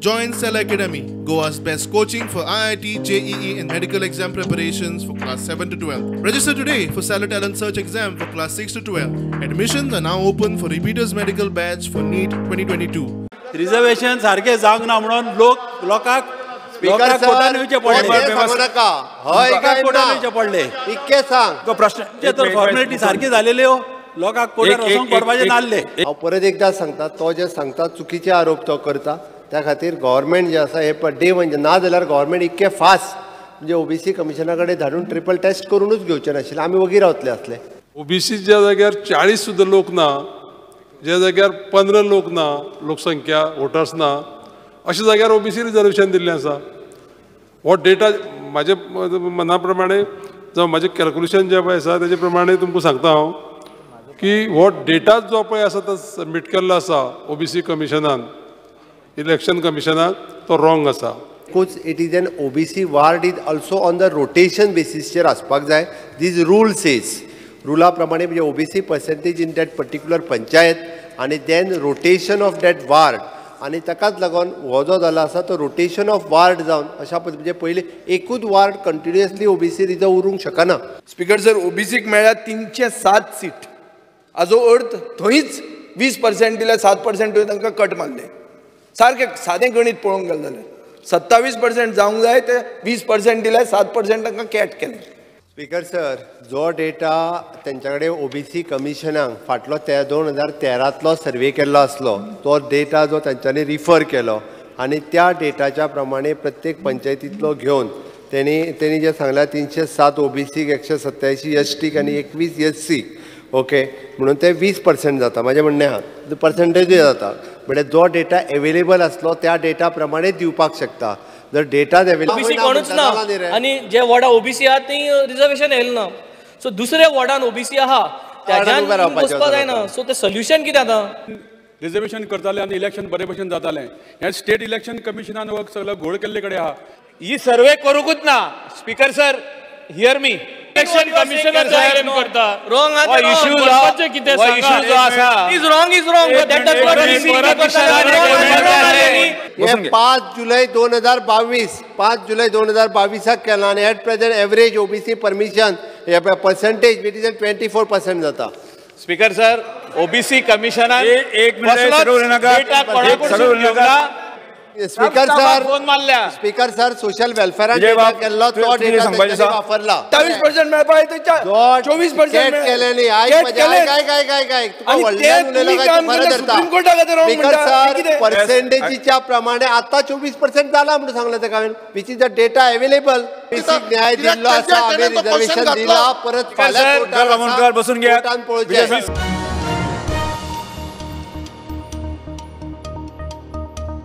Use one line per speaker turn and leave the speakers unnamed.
Join Cell Academy, Goa's best coaching for IIT, JEE and medical exam preparations for class 7 to 12. Register today for Stellar Talent Search exam for class 6 to 12. Admissions are now open for repeaters medical batch for NEET 2022.
Reservation सारखे जावंक ना म्हणून लोक लोकांक कोर्टान वयचे पडले. कोर्टान वयचे पडले.
इतके सांग
प्रश्न तर फॉर्मेलिटी सारकी झालेल्यो लोकांक कोर्टार वचूंक पडपाचे नासले.
हांव परत एकदा सांगता, तो जे सांगता चुकीचे आरोप तो करता. त्या खातीर गव्हर्मेंट जे आसा हे डे वन ना जाल्यार गव्हर्मेंट इतके फास्ट म्हणजे ओबीसी कमिशना कडेन धाडून ट्रिपल टेस्ट करूनच घेवचे नाशिल्ले, आमी वगी रावतले आसले.
ओबीसी ज्या जाग्यार 40 सुद्दां लोक ना, ज्या जाग्यार 15 लोक ना, लोकसंख्या वोटर्स ना, अशा जाग्यार ओबीसी रिजर्वेशन दिल्लें आसा. हो डेटा म्हाजे मना प्रमाणे जावं म्हाजें कॅल्कुलेशन जें पळय आसा तेजे प्रमाणे तुमकां सांगता हांव की हो डेटाच जो पळय आसा तो सबमीट केल्लो आसा ओबीसी कमिशनान, इलेक्शन कमिशनाक, तो रॉंग आसा.
It is an OBC ward is also on the rotation बेसिसचेर आसपाक जाय. दीज रूल सेज रुला प्रमाणे म्हणजे OBC percentage in that particular panchayat आनी then rotation of that ward. आनी ताकाच लागून हो जो जाला आसा तो रोटेशन ऑफ वार्ड जावन अशा पद्दतीन म्हणजे पयलीं एकूच वार्ड कंटिन्युअसली ओबीसी रिजर्व उरूंक शकना.
स्पीकर सर, ओबीसीक मेळ्ळ्या 307 सीट, हाजो अर्थ थंयच 20% दिल्यार 7% तांकां कट मारले. सारकें सादें गणीत पळोवंक गेलें जाल्यार 27% जावंक जाय, ते 20% दिल्यार 7% तांकां कॅट केलें.
स्पीकर सर, जो डेटा तेंच्या कडेन ओबीसी कमिशनाक फाटलो 2013तलो सर्वे केल्लो आसलो तो डेटा जो तेंच्यांनी रिफर केलो आनी त्या डेटाच्या प्रमाणे प्रत्येक पंचायतींतलो घेवन तेणी जें सांगलां 307 ओबीसीक, 187 एसटीक आनी 21 एससीक, ओके, म्हणून ते 20% जाता. म्हाजें म्हणणें आहा पर्संटेजूय जाता, म्हळ्यार जो डेटा एवेलेबल आसलो त्या डेटा प्रमाणे दिवपाक शकता. जर डेटा
ओबीसी कोणूच ना आनी जे वॉर्डा ओबीसी आहा ती रिजर्वेशन येयलें ना, सो दुसऱ्या वॉर्डान ओबीसी आहा त्याच्यान वचपाक जायना. सो तें सोल्युशन कितें आतां?
रिजर्वेशन करताले आनी इलेक्शन बरे भशेन जातालें. हें स्टेट इलेक्शन कमिशनान सगळो घोळ केल्ले कडेन आहा.
ही सर्वे करूंकूच ना. Speaker sir, hear me.
Election commissioner करता wrong is wrong is wrong.
5 जुलै 2022, 5 जुलै 2022 केला आनी at present average OBC permission percentage which is 24% जाता.
स्पीकर सर, ओबीसी कमिशनान
एक minute
speaker sir, speaker sir, social वेलफेअरान डेटा केल्लो तो डेटा वापरला.
28% मेळपाक 24%
केले न्ही. आयक आयक आयक आयक आयक तुका व्हडल्यान उलयलो काय खरें धरता. स्पीकर सर, पर्सेंटेजीच्या प्रमाणे आतां 24% जाला म्हणून सांगलें ताका हांवें, which is the data available. न्याय दिल्लो आसा, आमी रिजर्वेशन दिला, परत फाल्यां
बसून घेयात.
पळोवचें.